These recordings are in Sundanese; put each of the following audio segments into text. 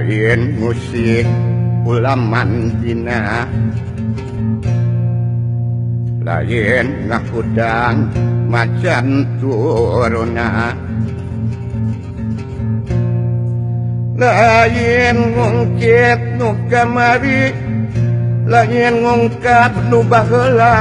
Lain musik ulaman dina lain ngahudang macan turuna lain ngungkit nu kamari lain ngungkap nu baheula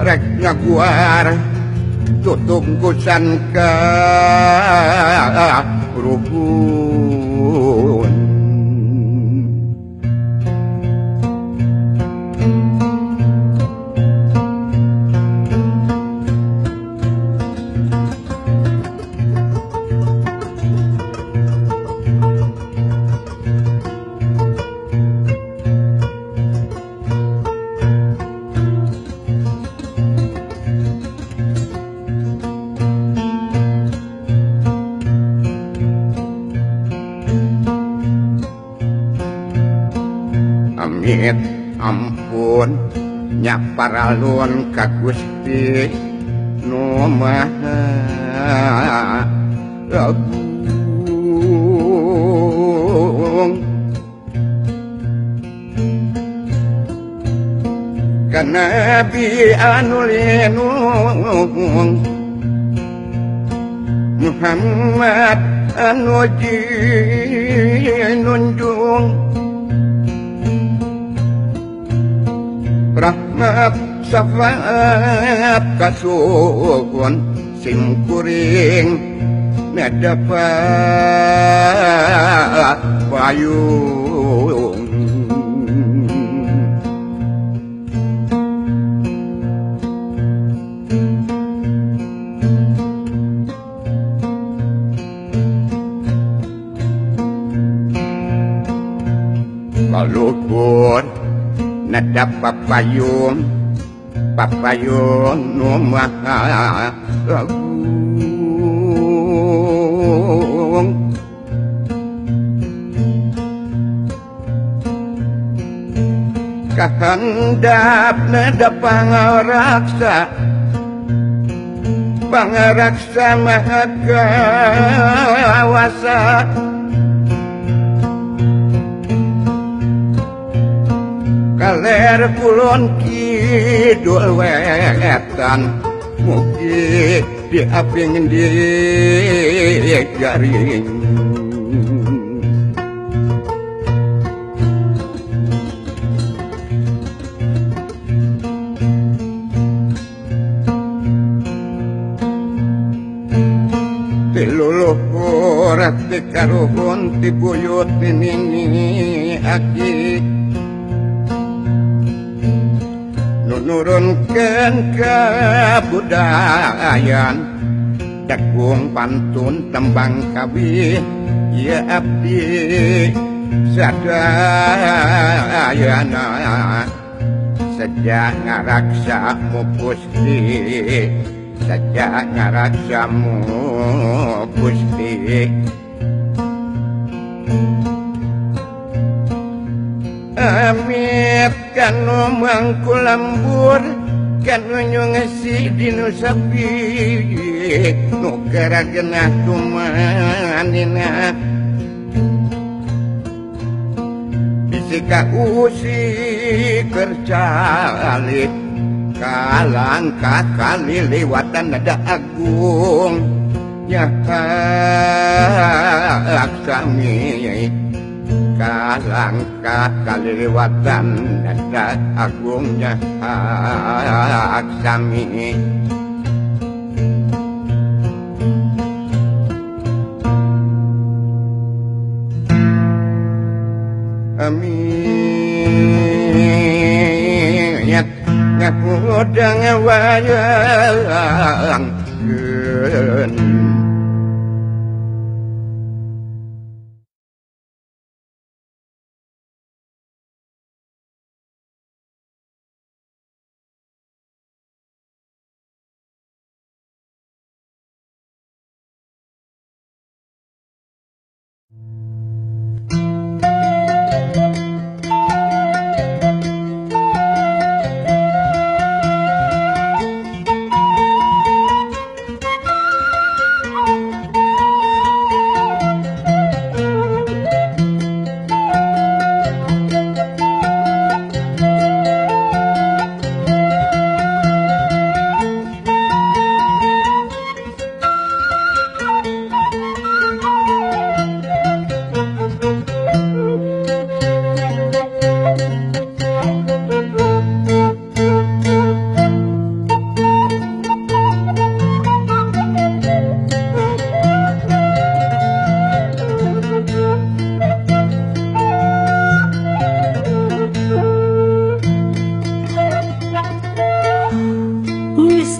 rek ngaguar tutungkusan ka ruhun. Amit ampun nya paralun ka Gusti nu Maha Agung. Ka Nabi anu linung Muhammad anu jinunjung rahmat syafaat kasuhun simkuring nadapat payung. Kaluhur nada papayung papayung nu maha agung. Kahandap nada pangaraksa pangaraksa maha kawasa kaler kulon kidul wetan mugi diaping di garing. Ti luluhur ti karuhun ti buyut ti nini aki nurunkeun kabudayan degung pantun tembang kawih ieu abdi sadayana sejak ngaraksa mu Gusti sejak ngaraksa mu Gusti. Amit kanu mangku lembur kanu nyungesi dinu sapi nu karagenah tumanina bisi kausi kercalik kalangkah kali lewatan nada agung nyahak sami kalangkah kali lewatan nada agungnya hak sami. Amit ngahudang wayang keun.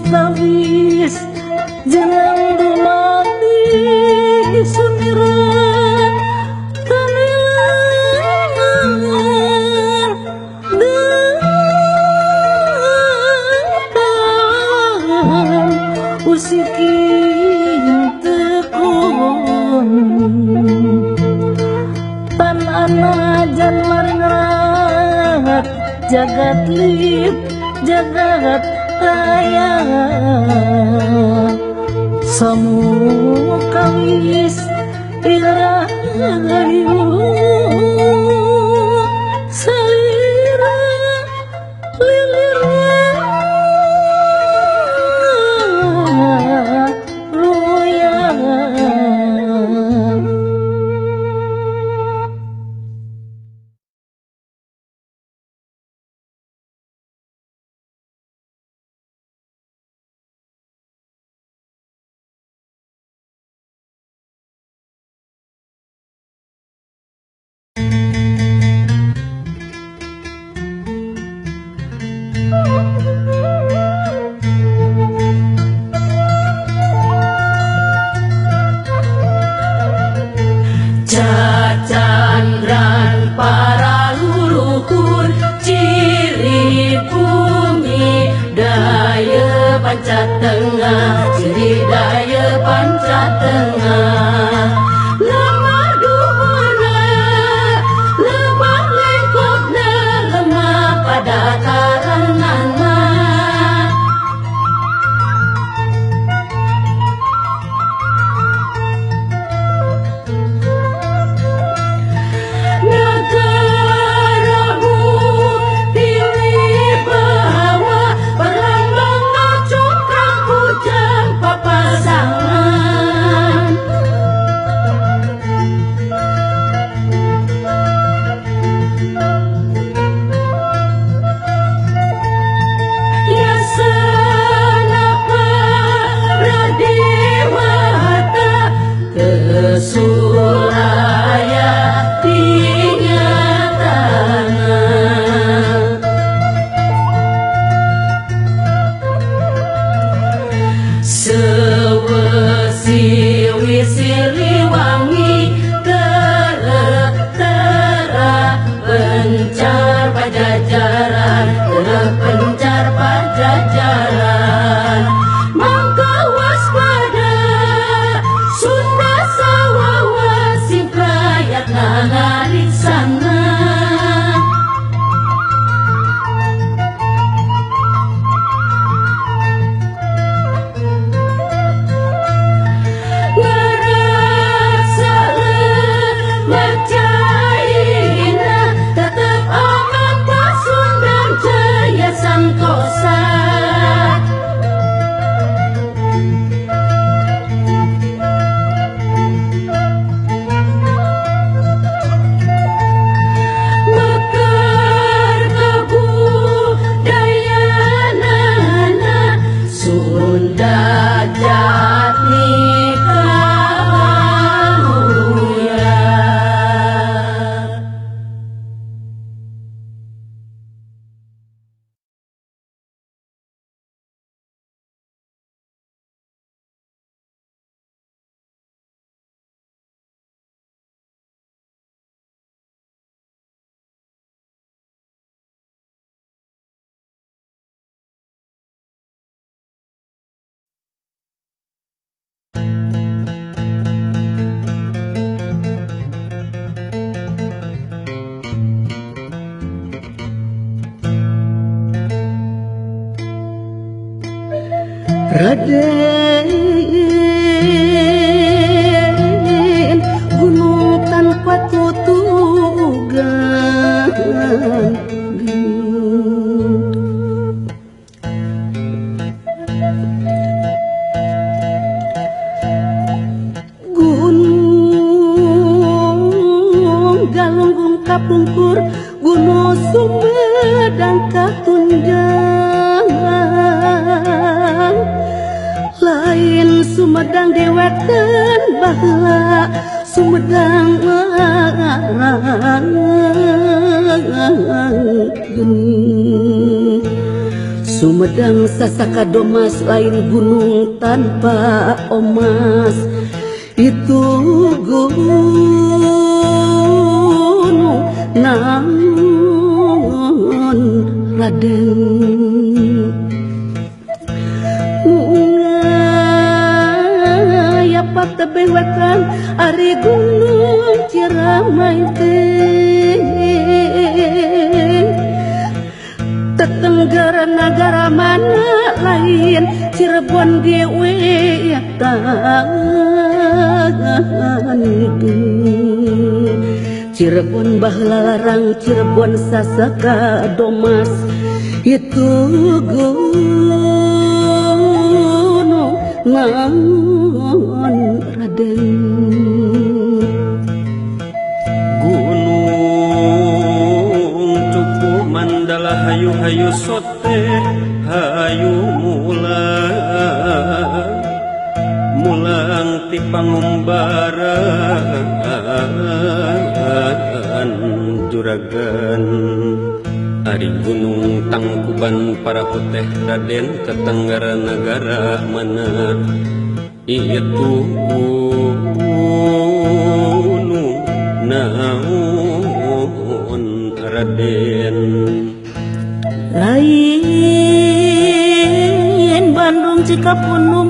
Sutawis jeneng dumadi sumiran tanilangan dengan usikin tekun pan anajan maringrat jagat lip jagat raya samu kawis irahayu salira lilira luya. Cacandran para leluhur ciri bumi daya panca tengah, ciri daya panca tengah. Lemah duhurna, lemah lengkopna, lemah pada karenana. Negaramu pilih bahawa perlambang cungkrang kujang papasangan. Yasanapa Radewata Kesulaya tinyatana. Sewesi Siliwangi tera pencar pajajaran, pencar pajajaran. Mangka waspada Sunda sawawa sing prayatna ngariksana. Tetap aman Pasundan Jaya Santosa. Mekar kabudayaanana Sunda Jatmika Waluya. Raden gunung tanpa tutugan, gunung galunggung kapungkur, gunung Sumedang katunjang, lain Sumedang dewetan baheula Sumedang Sumedang sasaka domas lain gunung tanpa omas itu gunung naon Raden Aya patebeh wetan ari gunung Ciremai teh tetenggara nagara mana lain Cirebon ge wetan Cirebon baheula larang Cirebon sasaka domas itu gunung naon Raden Gunung Cupu Mandala hayu hayu sote hayu mulang mulang ti pangumbaran juragan ari gunung Tangkuban Parahu teh Raden tetenggara nagara mana itu gunung naon Raden Lain Bandung Cikapundung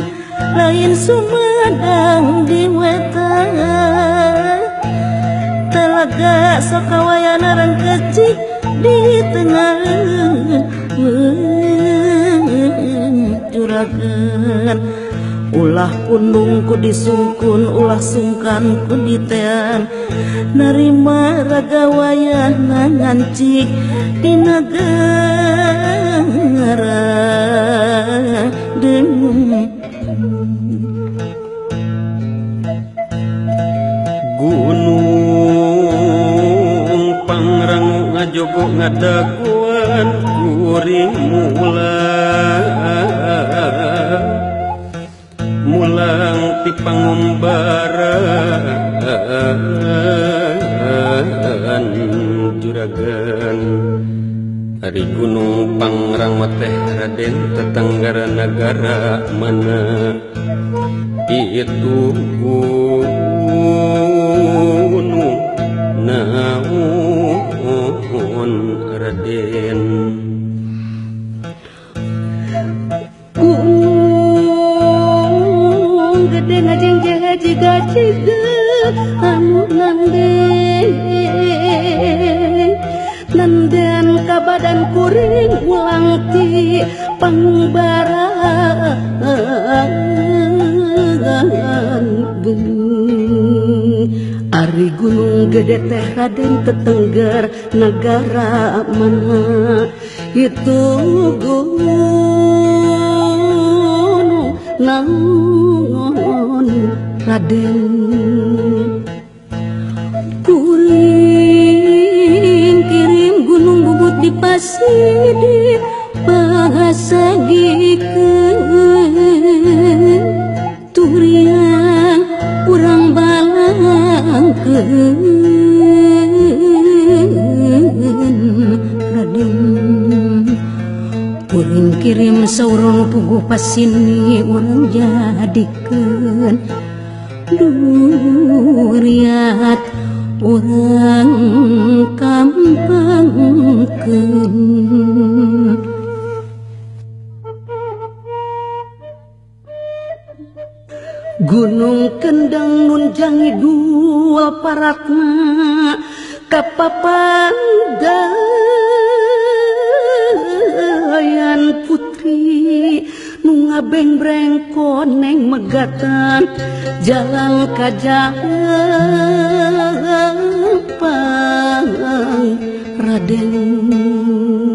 lain Sumedang di wetan Telaga Sokawayana rangkecik di tengah juragan ulah pundung ku disungkun ulah sungkan ku ditean narima raga wayahna ngancik di nagara deung Gunung Pangrango ngajogo ngadaguan kuring mulang mulang ti pangumbaran juragan ari gunung Pangrango teh Raden tetenggara nagara mana itu gunung naon Raden Gunung gede ngajeng jiga ciga anu nanden nanden kabadan kuring ulang ti pangumbaran gunung ari gunung gede teh Raden tetengger nagara mana itu gunung naon Raden Kuring kirim gunung bubut di pasir pasagikeun turian urang balangkeun Raden kuring kirim saurang puguh pasini urang jadikeun duriat urang kampangkeun Gunung Kendeng nunjang ngidul paratna kapapandayan putri nu ngabengbreng koneng megatan jalan ka Jampang Raden.